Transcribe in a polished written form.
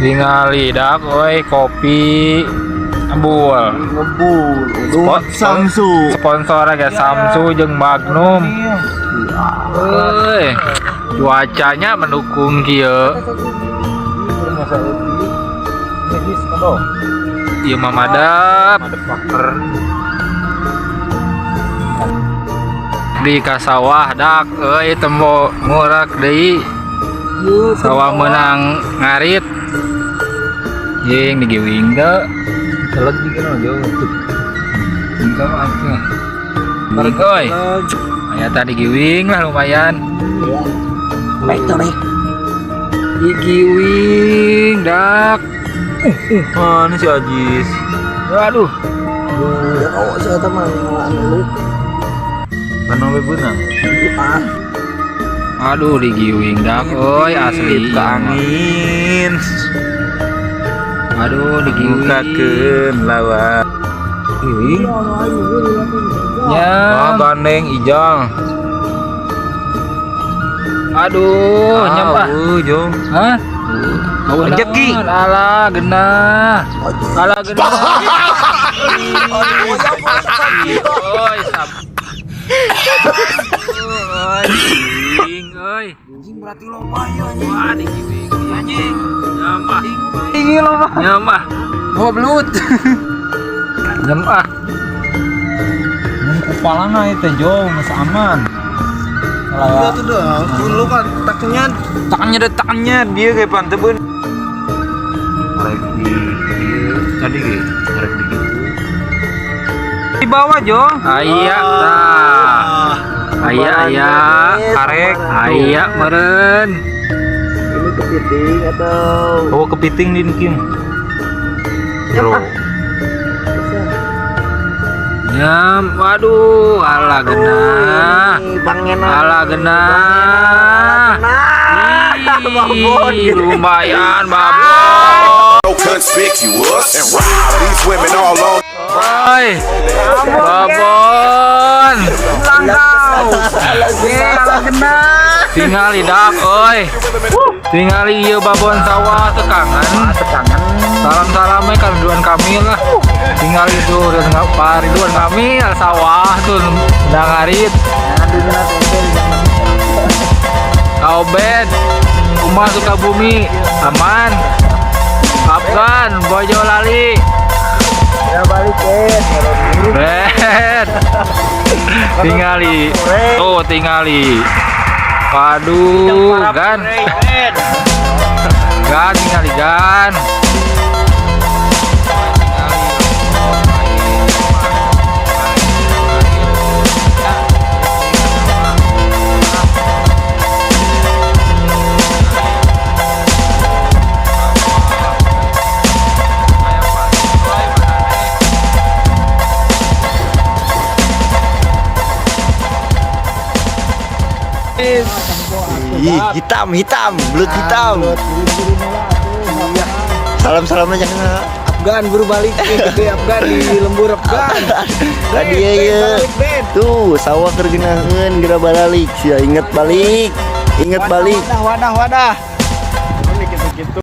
Tingali dak euy kopi ngebul. Ngebul. Samsu. Sponsor ge Samsu jeung Magnum. Euy. Cuacanya mendukung kieu. Ieu mah madep. Di ka sawah dak euy tembo ngurak deui. Sawah menang ngarit. Jeung digiwing teu. Teleg juga no jauh. Enggak mah anjing. Balik euy. Aya tadi giwing lah lumayan. Baik tuh baik. Digiwing dak. Mana si Ajis? Aduh. Ya oh saya teman lu. Kan we beunang. Ah. Aduh digiwing dak euy asli Ke angin. Aduh digiwing. Bukakeun lawan. Giwing. Ya. Wah, gandeng ijang. Aduh, nyampah. Jong. Hah? Rezeki. Alah, genah. Alah, genah. Oi, sab. Anjing, euy. Anjing berarti loba ya anjing. Wah, digiwing anjing. Nyampah. Tinggi loba. Nyampah. Bawa belut. Nyampah. Mun kupalana ieu teh jong, geus aman. Iya tuh dah, lu kan taknya Tangannya dia kayak panteun. Arek di tadi ge, arek di gitu. Di bawah, Jong. Aya tah. Aya aya. Arek. Aya meureun. Ini kepiting atau Oh, kepiting di Kim. Bro. Nyam, waduh, alah genah. Bang Ena. Alah genah. Babon. Ih, lumayan babon. So conspicuous and wow, these women all on. Oi, babon. Tingali dak, oi. Tingali ieu babon sawah tekangan. Salam-salam we ka Ridwan Kamil lah. Tingali tuh Pak Ridwan Kamil sawah tuh udah ngarit. Kaobed, Rumah Sukabumi, aman. Afgan, Boyolali. Ya balik Bet. Tingali. Tuh tingali. Waduh, gan. Gan tingali gan. Ih, hitam, hitam, belut hitam. Iya. Salam-salam aja ke Afgan buru balik nih, gede Afgan di lembur Afgan. Tadi ya, ya. Tuh, sawah keur geunaheun geura baralik sia inget balik. Inget balik. Wadah, wadah, wadah.